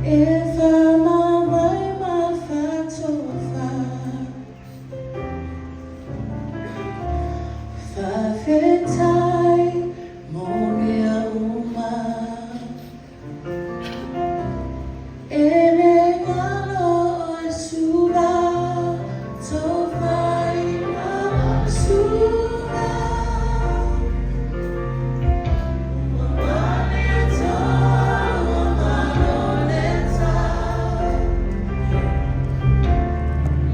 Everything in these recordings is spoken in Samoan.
E faamavae ma fatofa, faafetai mo mea uma. E le galo ʻoe Suva, Tofaina Suva. Ua Malietoa, ua Manuleletai,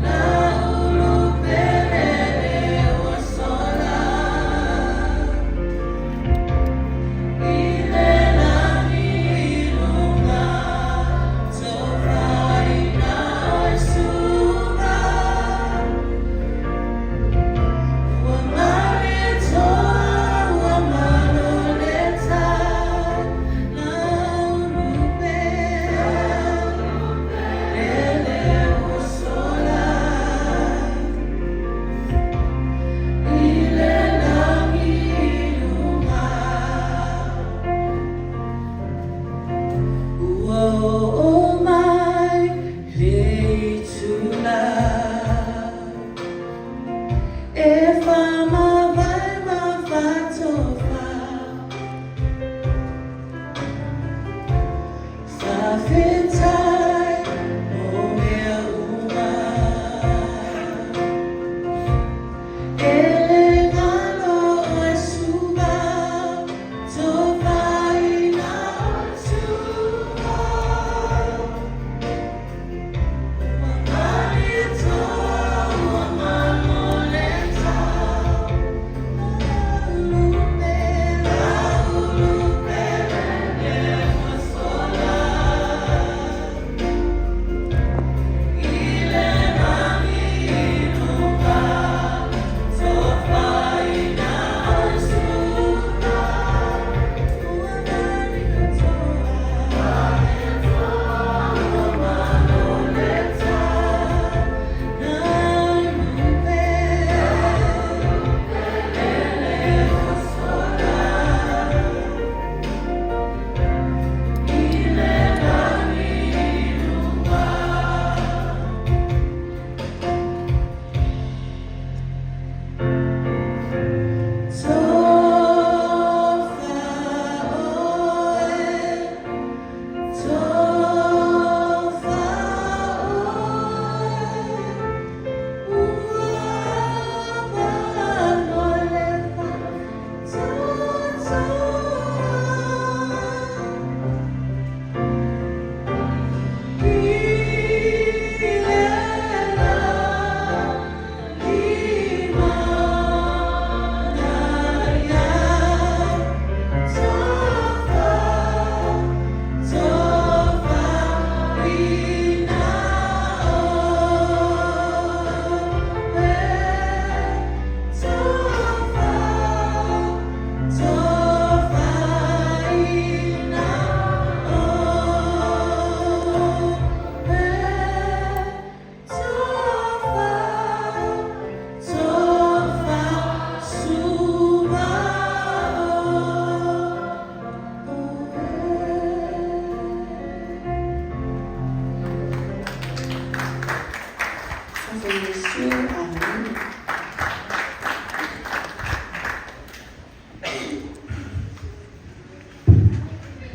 Laulu Pelele ua sola, I le lani i luga, Tofaina ʻoe Suva. Ua Malietoa, ua Manuleletai, Laulu Pelele ua sola, I le lani i luga. Ua oo mai le itula e faamavae ma fatofa, faafetai mo mea uma. E le galo ʻoe Suva, Tofaina Suva. Ua Malietoa, ua Manuleletai, Laulu Pelele ua sola, I le lani i luga, Tofaina ʻoe Suva. Ua Malietoa, ua Manuleletai, Laulu Pelele ua sola, I le lani i luga. Tofa ʻoe, Tofa ʻoe, ua manolefa, totoa. I le lani manaia, Tofa, Tofaina ʻoe, Tofa, Tofaina ʻoe, Tofa, Tofa Suva ʻoe.